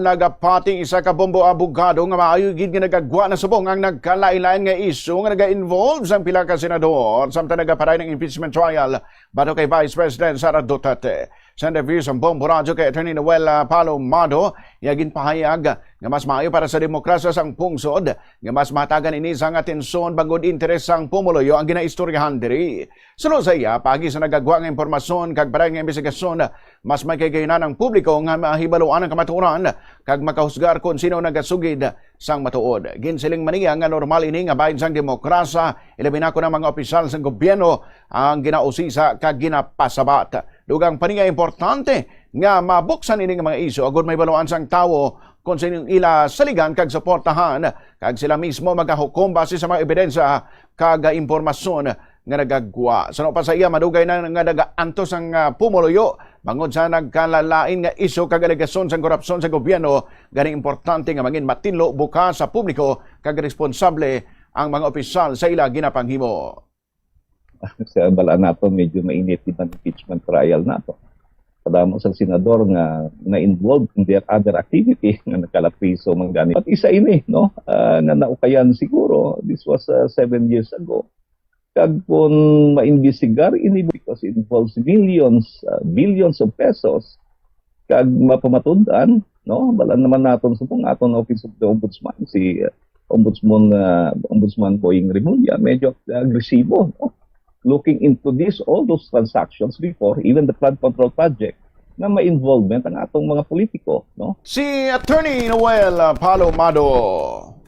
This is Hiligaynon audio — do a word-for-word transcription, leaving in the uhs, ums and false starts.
Tagapati, isa ka bombo abogado nga maayo gid nga nagagwa na subong ang nagkalain-lain nga isyu nga naga-involve sang pila ka senador samtang nagaparay ng impeachment trial batok kay Vice President Sara Duterte. Sa interview sa Bombo Radyo kay Attorney Noel, ah, Palomado, iya ginpahayag nga mas maayo para sa demokrasya sang pungsod nga mas mahatagan ini sang atensyon bangod interes sang pumuluyo ang ginaistoryahan diri. Suno sa iya, paagi sa nagagwa nga impormasyon kag paray nga imbestigasyon, mas may kagayonan ang publiko nga mahibaluan ang kamatuoran kag makahusgar kon sino nagasugid sang matuod. Ginsiling man niya nga normal ini nga bahin sang demokrasya, ilabi na kon ang mga opisyal sang gobyerno ang ginausisa kag ginapasabat. Dugang pa niya, importante nga mabuksan ini nga mga isyu agod mahibaluan sang tawo kon sino ang ila saligan kag suportahan, kag sila mismo magahukom base sa mga ebidensya kag impormasyon nga nagagwa. Suno pa sa iya, madugay na nga nagaantos ang, ah, pumuluyo bangod sa nagkalalain nga isyu kag alegasyon sang korupsyon sa gobyerno, gani importante nga mangin matinlo, bukas sa publiko kag responsable ang mga opisyal sa ila ginapanghimo. Sa balaan naton, medyo mainit din ang impeachment trial nato. Kadamo sa senador nga na-involved in their other activity nga nakalapriso man gani. At isa ini, no, ah, nga naukayan siguro, this was, ah, seven years ago. Kag kung maimbestigar ini, because it involves millions, ah, billions of pesos, kag mapamatud-an, no? Balaan naman naton sa pong aton Office of the Ombudsman, si, ah, Ombudsman, ah, Ombudsman Boying Remulla, medyo agresibo, no? Looking into this, all those transactions before, even the flood control project, na may involvement ang atong mga politiko, no? Si Attorney Noel, ah, Palomado.